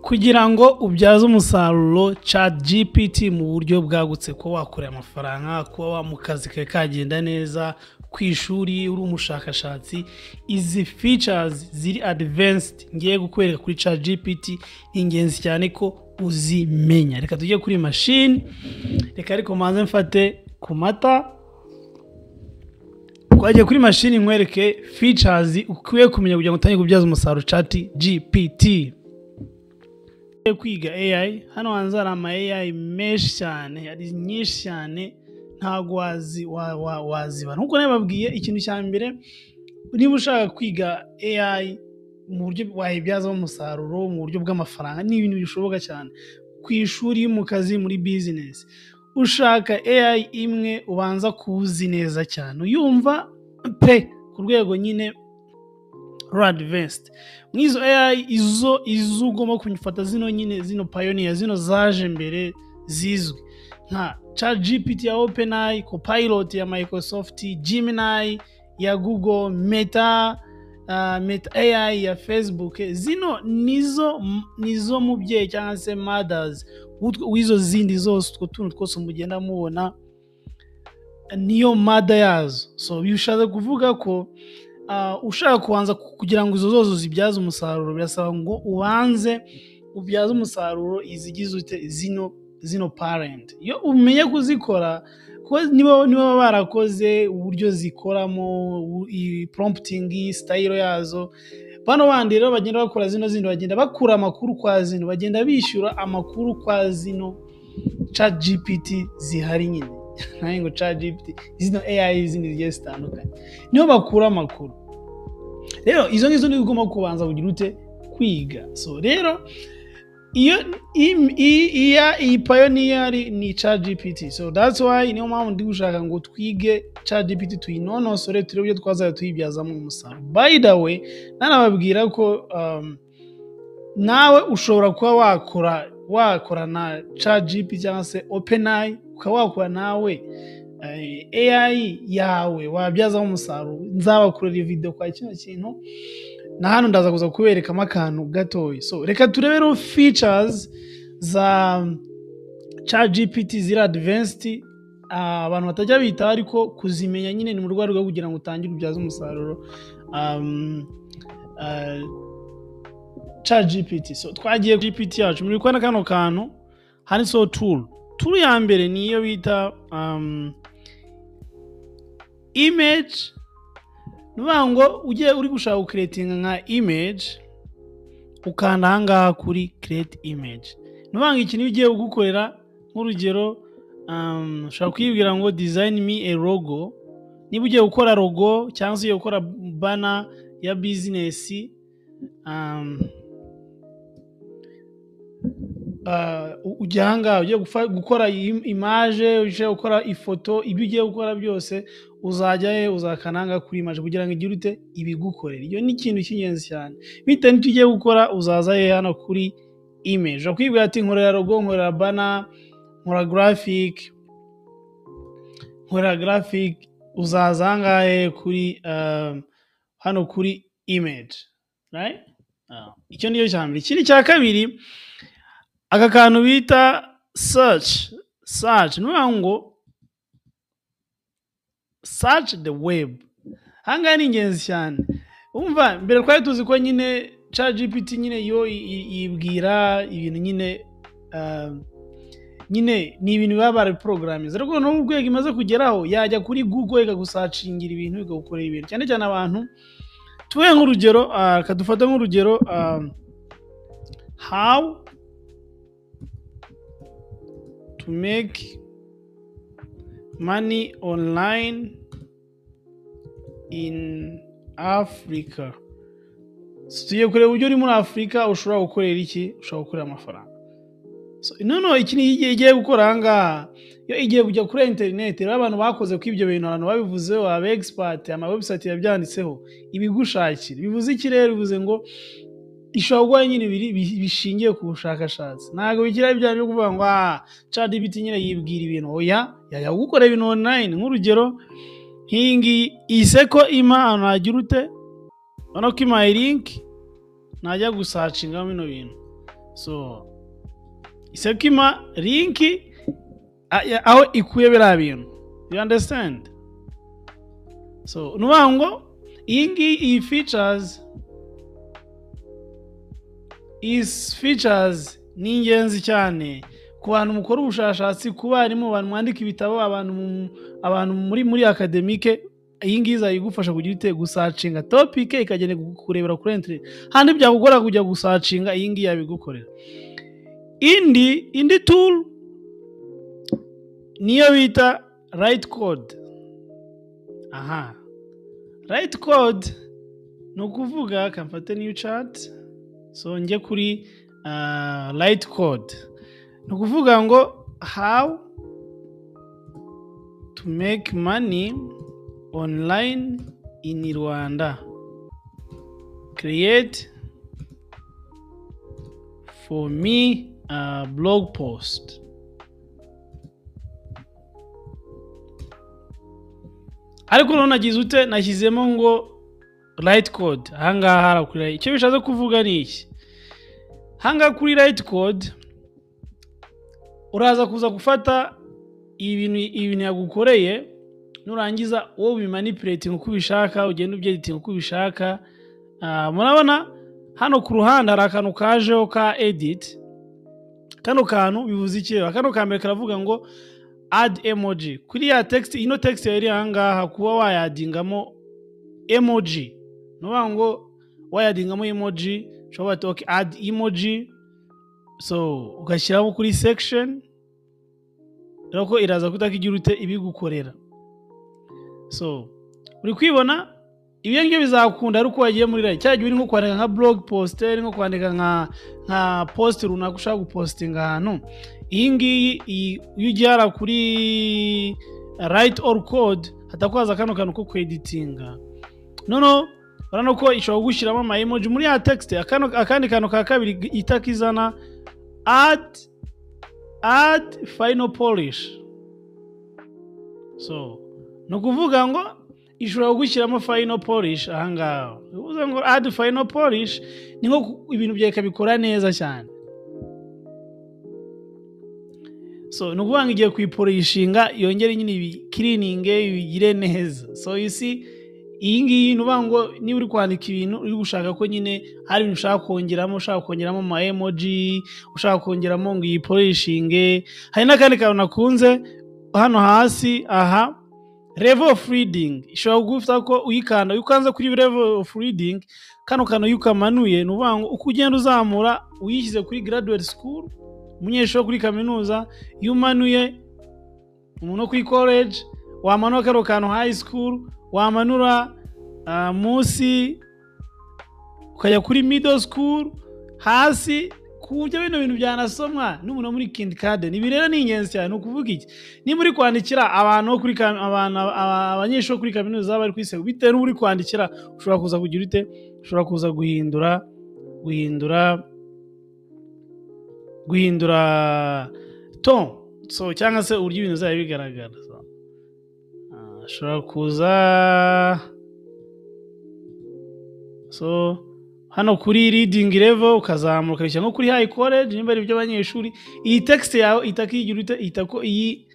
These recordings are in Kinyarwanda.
Kugira ngo ubyaze umusaruro ChatGPT mu buryo bwagutse, kuba wakorera amafaranga, kuba wa mu kazi kawe kagenda neza, ku ishuri uri umushakashatsi, izi features ziri advanced ngiye kukwereka kuri ChatGPT ni ingenzi cyane ko uzimenya. Reka tujye kuri machine, reka ariko manze mfate ku mata. Twagiye kuri machine nkwereke features ukwiye kumenya kugira ngo utangire kubyaza umusaruro ChatGPT. Kwiga AI hano hanze hari ama AI menshi cyane, hari nyinshi cyane, ntabwo wazibara. Nkuko nababwiye, ikintu cya mbere niba ushaka kwiga AI mu buryo wayibyazamo umusaruro mu buryo bw'amafaranga, ni ibintu bishoboka cyane ku ishuri, mu kazi, muri business. Ushaka AI imwe ubanza kuzi neza cyane, uyumva pe ku rwego nyine advanced. Mwizo AI izo ugomba kufata zino nyine, zino pioneer, zino zaje mbere zizwi nka ChatGPT ya OpenAI, Copilot ya Microsoft, Gemini ya Google, Meta AI ya Facebook. Zino nizo mubyeyi cyangwa se mothers w'izo zindi zose, utwo tuntu twose mugenda mubona niyo mother yazo. So bishatse kuvuga ko ushaka kubanza kugira ngo izo zose uzibyaze umusaruro, birasaba ngo ubanze ubyaze umusaruro izigize ute zino parent. Iyo umenye kuzikora, kuko niba barakoze uburyo zikoramo, prompting style yazo, bano bandi rero bagenda bakora zino zindi, bagenda bakura amakuru kwa zino, bagenda bishyura amakuru kwa zino ChatGPT zihari nyine, nayo ngo ChatGPT, zino AI zindi zigiye zitandukanye, niho bakura amakuru. Rero izo ngizo nizo ugomba kubanza kugira ute kwiga. So rero iyo iyi pioneer ni ChatGPT, so that's why niyo mpamvu ndi gushaka ngo twige ChatGPT, tuyinonosore, turebe uburyo twazajya tuyibyazamo umusaruro. By the way, nanababwira ko nawe ushobora kuba wakora na ChatGPT cyangwa se OpenAI, ukaba wakora nawe AI yawe wabyazamo umusaruro. Nzabakorera video kwa kino kintu, na hano ndaza kuza kuberekamo akantu gatoya. So reka turebe rero features za ChatGPT ziri advanced, abantu batajya bita, ariko kuzimenya nyine ni mu rwego rwo kugira ngo utangire ubyaze umusaruro ChatGPT. So twagiye GPT yacu, muri kubona kano kantu handitseho tool. Tool ya mbere niyo bita image. Ni ukuvuga ngo ugiye uri gushaka gucreatinga nka image, ukanda aha ngaha kuri create image. Ni ukuvuga ngo ikintu ugiye kugukorera, nk'urugero, ushobora kwibwira ngo "Design me a logo". Niba ugiye gukora logo cyangwa se ugiye gukora banner ya business, ujya aha ngaha ugiye gukora image, ugiye gukora ifoto, ibyo ugiye gukora byose uzajya he? Uzakanda kuri image kugira ngo igire ute? Ibigukorera. Iyo ni ikintu cy'ingenzi cyane. Bitewe n'icyo ugiye gukora, uzaza he? Hano kuri image. Ushobora kwibwira ati "Nkorera logo, nkorera banner, nkora graphic, nkorera graphic." Uzaza aha ngaha kuri hano kuri image, right? Icyo niyo cya mbere. Ikindi cya kabiri, aka kantu bita search. Search ni ukuvuga ngo search the web. Aha ngaha ni ingenzi cyane. Umva, mbere twari tuzi ko nyine ChatGPT nyine yo yibwira ibintu nyine, nyine ni ibintu biba barabiporogaraminze, ariko noneho urwego imaze kugeraho, yajya kuri Google ikagusearchingira ibintu, ikagukorera ibintu. Cyane cyane abantu, tuvuge nk'urugero, kadufate nk'urugero, "How to make money online in Africa". So, tugiye kureba uburyo uri muri Afurika ushobora gukorera iki? Ushobora gukorera amafaranga. So, noneho iki ni igiye gukora aha ngaha, iyo igiye kujya kuri interineti rero, abantu bakoze ko ibyo bintu, abantu babivuzeho, aba expert, ama website yabyanditseho, ibigushakira. Bivuze iki rero? Bivuze ngo ishobora guha nyine bishingiye ku bushakashatsi. Ntabwo bikiri bya byo kuvuga ngo "ChatGPT nyine yibwira ibintu". Oya, yajya gukora ibintu online. Nk'urugero nk'iyi ngiyi iseko ima ahantu hagira ute, urabona ko impaye link najya gusearchingamo bino bintu. So isekima link aho ikuye biriya bintu, you understand? So nuvuga ngo iyi ngiyi, iyi features ni ingenzi cyane ku bantu mukora ubushakashatsi, ku barimu, abantu mwandika ibitabo, abantu muri academic. Iyi ngiyi izayigufasha kugira ute? Gusearchinga topic, ikagenda kurebera kuri internet handi byakugora kujya gusearchinga, iyi ngiyi yabigukorera. Indi tool niyo bita write code. Aha write code ni ukuvuga, kamfate new chat, so njye kuri write code. Ni ukuvuga ngo "How to make money online in Rwanda, create for me a blog post." Ariko noneho nagize ute? Nashyizemo ngo "write code" ahangaha harakurira. Icyo bishatse kuvuga ni iki? Ahangaha kuri write code uraza kuza gufata ibintu yagukoreye, nurangiza wowe ubimanipulating uko ubishaka, ugenda ubyediting uko ubishaka. Murabona hano ku ruhande hari akantu kajeho ka edit. Kano kantu bivuze iki rero? Kano ka mbere karavuga ngo "add emoji" kuri ya text. Ino text yari ahangaha, kuba wayaddingamo emoji, ni ukuvuga ngo wayaddingamo emoji, ushobora kuba okay, "add emoji", so ugashyiraho kuri section rero ko iraza kutakigira ute? Ibigukorera. So uri kwibona, ibyo ngibyo bizakunda ari uko wagiye muri write. Cya gihe uri nko kwandika nka blog post, uri nko kwandika nka post runaka ushaka gupostinga ahantu, iyi ngiyi, iyo ugiye hariya kuri write all code, hatakwaza kano kantu ko kweditinga. Noneho urabona ko ishobora kugushyiramo ama emoji muri ya text. Akandi kantu ka kabiri itakizana, add final polish. So ni ukuvuga ngo ishobora kugushyiramo final polish ahangaha. Bivuze ngo "add final polish" ni nko ibintu byawe ikabikora neza cyane. So ni ukuvuga ngo igiye kuyipolishinga, yongere nyine ibicleaninge, ibigire neza. So you see, iyi ngiyi ni ukuvuga ngo niba uri kwandika ibintu, uri gushaka ko nyine hari ibintu ushaka kongeramo, ushaka kongeramo ama emoji, ushaka kongeramo ngo iyipolishinge. Hari n'akandi kantu nakunze hano hasi aha, level of reading. Ishobora kugufata ko uyikanda, iyo ukanze kuri level of reading, kano kantu iyo ukamanuye, ni ukuvuga ngo uko ugenda uzamura, uyishyize kuri graduate school, umunyeshuri wo kuri kaminuza, iyo umanuye umuntu wo kuri college, wamanura kano kantu high school, wamanura munsi ukajya kuri middle school hasi, ku buryo bino bintu byanasomwa n'umuntu wo muri kindergarten. Ibi rero ni ingenzi cyane. Ni ukuvuga iki? Niba uri kwandikira abantu bo kuri abantu, abanyeshuri bo kuri kaminuza bari kuri bitewe n'uwo uri kwandikira, ushobora kuza kugira ute? Ushobora kuza guhindura tone, so cyangwa se uburyo ibintu bizajya bigaragara. So, ushobora kuza so hano kuri reading level, ukazamuka ukabishyira nko kuri high college, nimba ari iby'abanyeshuri. Iyi text yawe ihita igira ute? Ihita ko iyi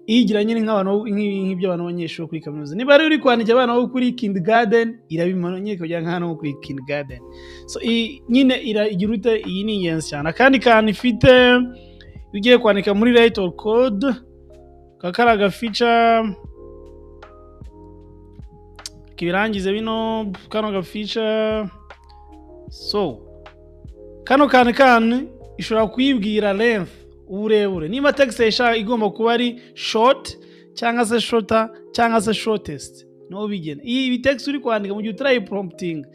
iyigira nyine nk'abantu, nk'ibyo abantu b'abanyeshuri kuri kaminuza. Niba ari uri kwandikira abana bo kuri kindergarten, irabimara nyine ikagira nk'ahantu ho kuri kindergarten. So iyi nyine igira ute? Iyi ni ingenzi cyane. Akandi kantu ifite, iyo ugiye kwandika muri write or code, kari agafeature kibirangize bino, kano gafeature. So kano kantu ishobora kuyibwira length, uburebure, niba text ishaka igomba kuba ari short cyangwa se shorter cyangwa se shortest, niho bigena iyi text uri kwandika mu gihe utarayiprompting.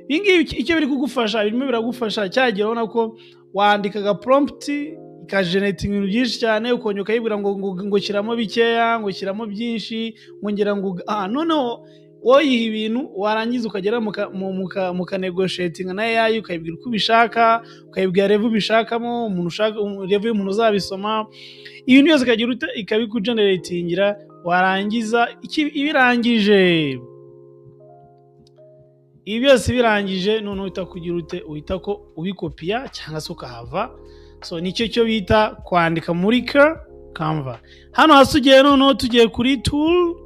Ibi ngibi icyo biri kugufasha, birimo biragufasha cyagihe urabona ko wandikaga prompt ikageneratinga ibintu byinshi cyane, ukongera ukayibwira ngo shyiramo bikeya, ngo shyiramo byinshi, ngo ngera ngo noneho woyiha ibintu, warangiza ukagera mukanegotiatinga na AI, ukayibwira uko ubishaka, ukayibwira level ubishakamo, umuntu ushaka, level y'umuntu uzabisoma, ibintu byose ikagira ute? Ikabikugeneratingira. Warangiza ibirangije Ibi byose birangije, noneho uhita kugira ute? Uhita ko ubikopiya cyangwa se ukahava. So nicyo cyo bita kwandika muri Canva. Hano hasi ugiye, noneho tugiye kuri tool.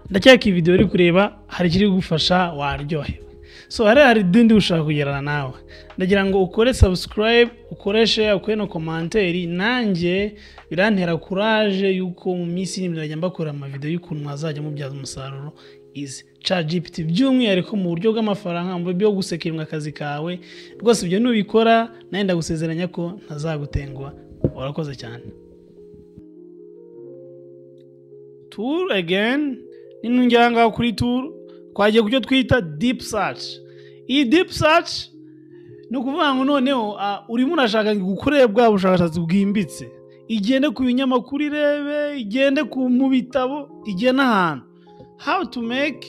Ndacyeka iyi video uri kureba hari ikiri kugufasha, waryohewe. So hari dindi ushaka kugerana nawe, ndagira ngo ukore subscribe, ukore share, ukore no commentaire. Nanjye birantera courage yuko mu minsi iri imbere mbakora ama video y'ukuntu mwazajya mubyaza umusaruro izi ChatGPT, by'umwihariko mu buryo bw'amafaranga, mu buryo bwo gusekiringa akazi kawe. Rwose ibyo nubikora nawe ndagusezeranya ko ntazagutenguha. Warakoze cyane. Tool again, ninongera ngaho kuri tool, twagiye ku cyo twita deep search. Iyi deep search ni ukuvuga ngo noneho urimo urashaka gukorera bwa bushakashatsi bwimbitse, igende ku binyamakuru irebe, igende mu bitabo, igende ahantu. How to make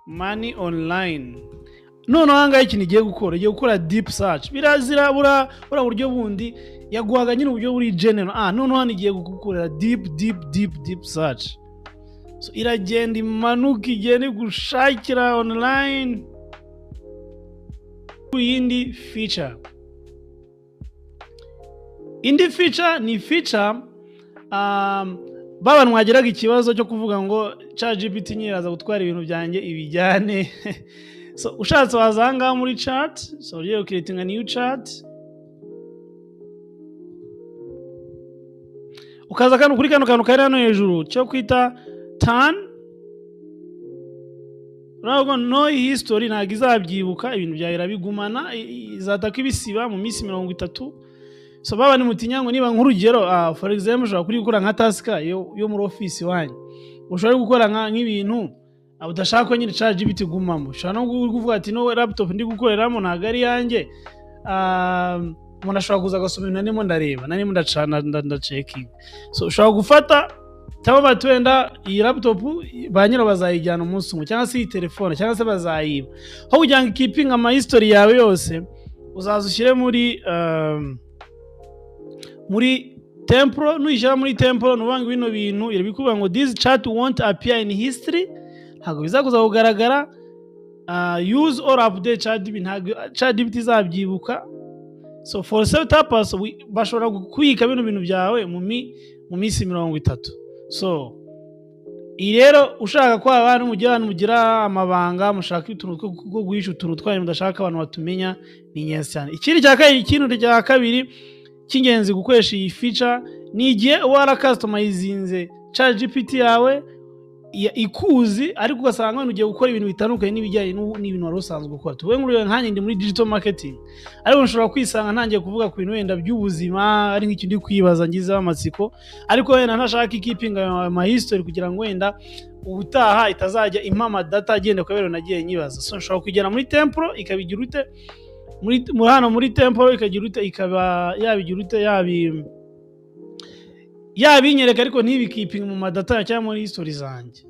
money online. Noneho aha ngaha ikintu igiye gukora, igiye gukora deep search. Birazira buriya buryo bundi yaguhaga nyine uburyo buri general. Noneho hano igiye gukorera deep deep deep deep search. So iragenda imanuka, igenda igushakira online yindi feature. Indi feature ni feature baba mwagiraga ikibazo cyo kuvuga ngo ChatGPT nyiraza gutwara ibintu byanjye ibijyane. So ushatse waza aha ngaha muri chat, so ugiye creating a new chat, ukaza kano kuri kano kantu kari hano hejuru cyo kwita turn. Urabona no history ntabwo izabyibuka, ibintu byawe irabigumana, izataka ibisiba mu minsi 30. So baba ni mutinya ngo niba nk'urugero, for example ushobora kuri gukora nka task yo muri office wanyu, ushobora gukora nk'ibintu udashaka ko nyine ChatGPT gumamo. Ushobora no kuvuga ati no laptop ndi gukoreramo ntabwo ari yanjye. Umuntu ashobora kuza agasoma ibintu narimo ndareba, narimo ndacana ndachecking. So ushobora gufata cyangwa bati wenda iyi laptop ba nyirayo bazayijyana umunsi umwe, cyangwa se iyi telefone, cyangwa se bazayiba. Aho kugira ngo ikipinge ama history yawe yose, uzaza ushyire muri temporal. Nuyishyira muri temporal, ni ukuvuga ngo bino bintu irabikubwira ngo this chat won't appear in history, ntabwo bizakuza kugaragara. Use or update ChatGPT, ntabwo ChatGPT izabyibuka. So for setup bashobora kubika bino bintu byawe mu minsi 30. So iyi rero ushaka ko abantu mugira amabanga, mushaka utuntu two guhisha utuntu twanyu mudashaka abantu batumenya, ni ingenzi cyane. Ikindi cya kabiri, ikintu cya kabiri cy'ingenzi gukoresha iyi feature ni igihe uba waracustomizinze ChatGPT yawe ikuzi, ariko ugasanga wenda ugiye gukora ibintu bitandukanye n'ibijyanye n'ibintu wari usanzwe ukora. Tuvuge nk'urugero nkanjye ndi muri digital marketing, ariko nshobora kwisanga ntangiye kuvuga ku bintu wenda by'ubuzima, ari nk'ikintu ndi kwibaza ngizeho amatsiko, ariko wenda ntashaka ikipinga ama history kugira ngo wenda ubutaha itazajya impa ama data agenda kubera nagiye nyibaza. So nshobora kugera muri temporal ikabigira ute, muri hano muri temporal ikagira ute, ikaba yabigira ute, yabinyereka ariko ntibikipinge mu madata cyangwa muri history zanjye.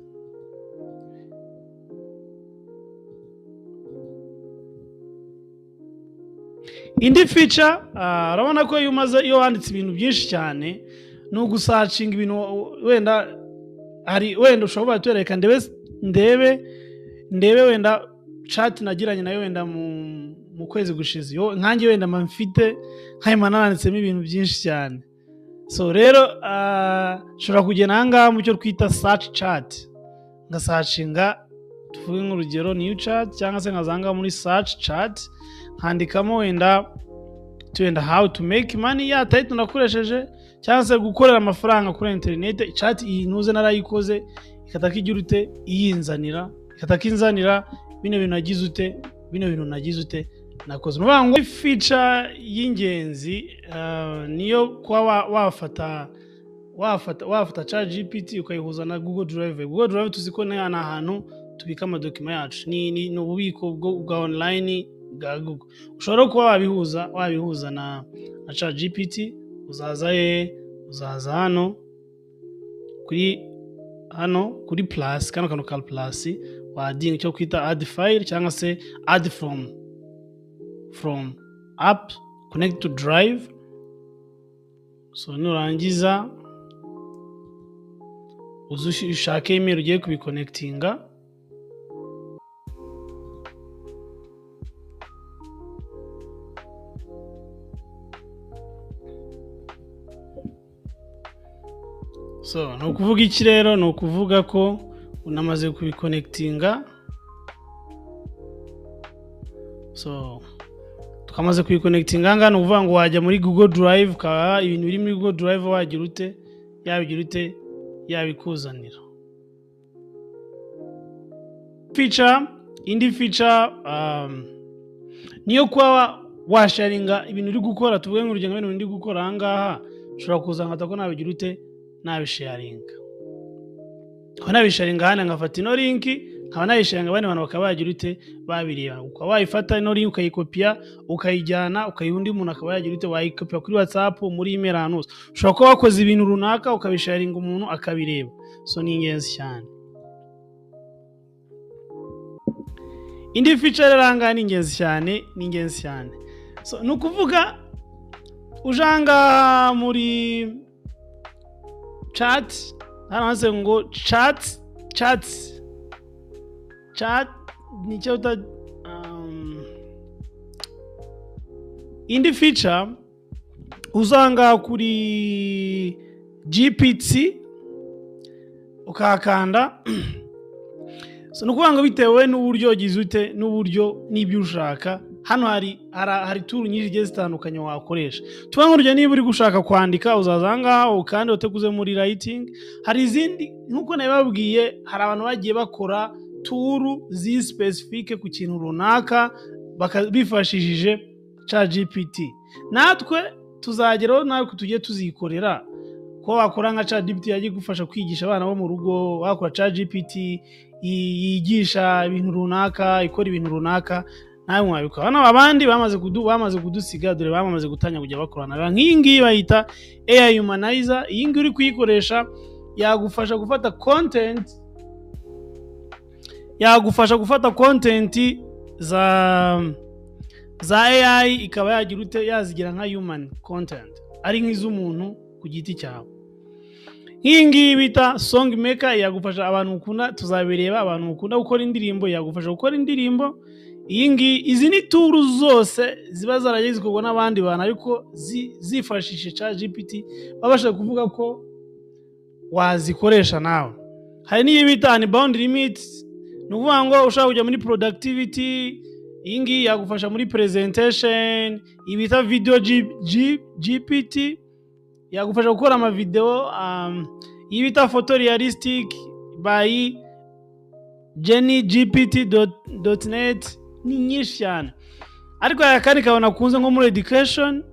Indi feature, urabona ko iyo umaze, iyo wanditse ibintu byinshi cyane, ni ugusacinga ibintu wenda hari wenda ushobora kubereka ndebe wenda chat nagiranye nayo wenda mu kwezi gushize, nkanjye wenda mfite nkayima naranditsemo ibintu byinshi cyane. So rero nshobora kugenda aha ngaha mu cyo twita search chat, ngasacinga tuvuge nk'urugero new chat, cyangwa se nkaza aha ngaha muri search chat nkandikamo wenda how to make money ya title nakoresheje, cyangwa se gukorera amafaranga kuri internet. Chat iyi ntuze narayikoze, ikataka igira ute iyinzanira, ikataka inzanira bino bintu nagize ute, bino bintu nagize ute nakoze. Nuvuga ngo feature y'ingenzi niyo kuba wafata ChatGPT ukayihuza na Google Drive. Google Drive tuzi ko ni ahantu tubika amadokima yacu, ni ububiko bwa online bwa Google. Ushobora kuba wabihuza na ChatGPT. Uzaza uzaza hano kuri hano kuri plus, kano kantu ka plus, wadinga icyo kwita add file cyangwa se add from app connect to drive. So nurangiza uzushake email ugiye kubiconnectinga. So ni ukuvuga iki rero? Ni ukuvuga ko unamaze kubiconnectinga. So tukamaze kubiconnectinga ngaha, ni ukuvuga ngo wajya muri Google Drive, ukaba ibintu biri muri Google Drive wagira ute, yabigira ute, yabikuzanira. Feature, indi feature niyo kuba washaringa ibintu uri gukora. Tuvuge nk'urugero ibintu ndi gukora aha ngaha, ushobora kuza nkata ko nabigira ute, nabisharinga. Aho nabisharinga hano nkafata ino link, nkaba nayisharinga abandi bantu bakaba bagira ute, babireba. Ukaba wayifata ino link ukayikopiya, ukayijyana, ukayiha undi muntu akaba yagira ute, wayikopiya kuri WhatsApp, muri email, ahantu hose. Ushobora kuba wakoze ibintu runaka ukabisharinga umuntu akabireba. So ni ingenzi cyane. Indi feature rero aha ngaha ni ingenzi cyane, ni ingenzi cyane. So ni ukuvuga uje aha ngaha muri chat, hano handitse ngo chat, chat, chat ni icyo uta, indi feature uzanga kuri GPT ukahakanda. So ni ukuvuga ngo bitewe n'uburyo ugize ute, n'uburyo n'ibyo ushaka, hano hari tool nyinshi zigiye zitandukanye wakoresha. Tuvuge nk'urugero niba uri gushaka kwandika, uzaza aha ngaha ukande utekuze muri writing. Hari izindi nk'uko nabibabwiye, hari abantu bagiye bakora tool ziri specific ku kintu runaka bifashishije ChatGPT. Natwe tuzageraho natwe tujye tuzikorera. Ko wakora nka ChatGPT yagiye gufasha kwigisha abana bo mu rugo, wakora ChatGPT yigisha ibintu runaka, ikora ibintu runaka, nawe mwabikora. Hano abandi bamaze kudusiga, dore bamaze gutangira kujya bakorana. Nk'iyi ngiyi bayita AI Humanizer. Iyi ngiyi uri kuyikoresha yagufasha gufata content, yagufasha gufata content za AI ikaba yagira ute, yazigira nka human content, ari nk'iz'umuntu ku giti cyawe. Nk'iyi ngiyi bita Song Maker yagufasha abantu mukunda, tuzabireba, abantu mukunda gukora indirimbo, yagufasha gukora indirimbo. Iyi ngiyi, izi ni tool zose ziba zaragiye zikorwa n'abandi bantu, ariko zifashishije ChatGPT, babasha kuvuga ko wazikoresha nawe. Hari n'iyi bita Unbound Limits, ni ukuvuga ngo ushaka kujya muri productivity, iyi ngiyi yagufasha muri presentation. Iyi bita Video GPT yagufasha gukora amavideo. Iyi bita Photo Realistic by Jenny GPT dot net, ni nyinshi cyane. Ariko aya kandi kabona akunze nko muri education,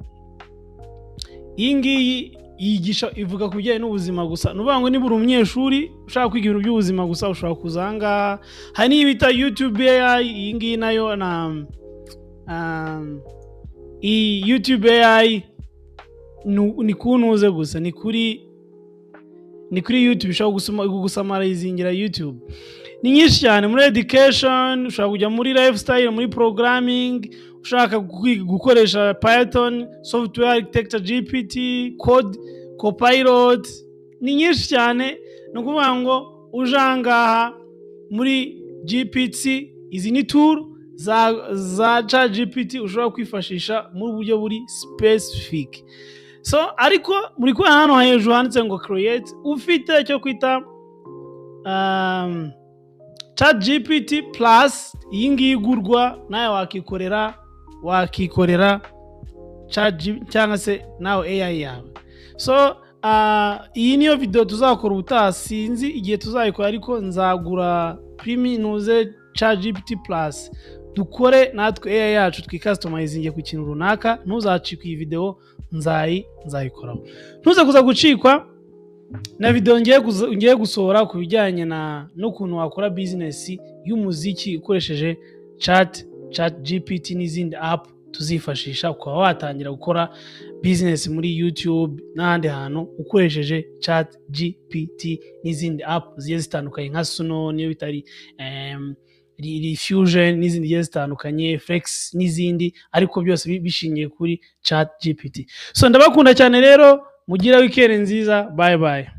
iyi ngiyi yigisha, ivuga ku bijyanye n'ubuzima gusa. Ni ukuvuga ngo niba uri umunyeshuri ushaka kwiga ibintu by'ubuzima gusa, ushobora kuza aha ngaha. Hari n'iyi bita YouTube AI, iyi ngiyi nayo na iyi YouTube AI ni kuntuze gusa, ni kuri YouTube, ushobora gusamarizingira YouTube. Ni nyinshi cyane muri education, ushobora kujya muri lifestyle, muri programming, ushaka gukoresha Python, software architecture GPT, code, copilot, ni nyinshi cyane. Ni ukuvuga ngo uje aha ngaha muri GPT, izi ni tool za ChatGPT ushobora kwifashisha mu buryo buri specific. So ariko muri kubona hano hejuru handitse ngo create, ufite icyo kwita ChatGPT plus, iyi ngiyi igurwa, nawe wakikorera cyangwa se nawe AI yawe. So iyi niyo video tuzakora ubutaha, sinzi igihe tuzayikora, ariko nzagura primi ntuze ChatGPT plus, dukore natwe AI yacu, twikustomizinge ku kintu runaka. Ntuzacikwe iyi video, nzayikoraho. Ntuze kuza gucikwa na video ngiye gusohora ku bijyanye n'ukuntu wakora business y'umuziki ukoresheje ChatGPT n'izindi app tuzifashisha, ukaba watangira gukora business muri YouTube n'ahandi hantu ukoresheje ChatGPT n'izindi app zigiye zitandukanye nka Suno, niyo bitari Fusion n'izindi zigiye zitandukanye, Flex n'izindi, ariko byose bishingiye kuri ChatGPT. So ndabakunda cyane rero, mugire weekend nziza, bye bye.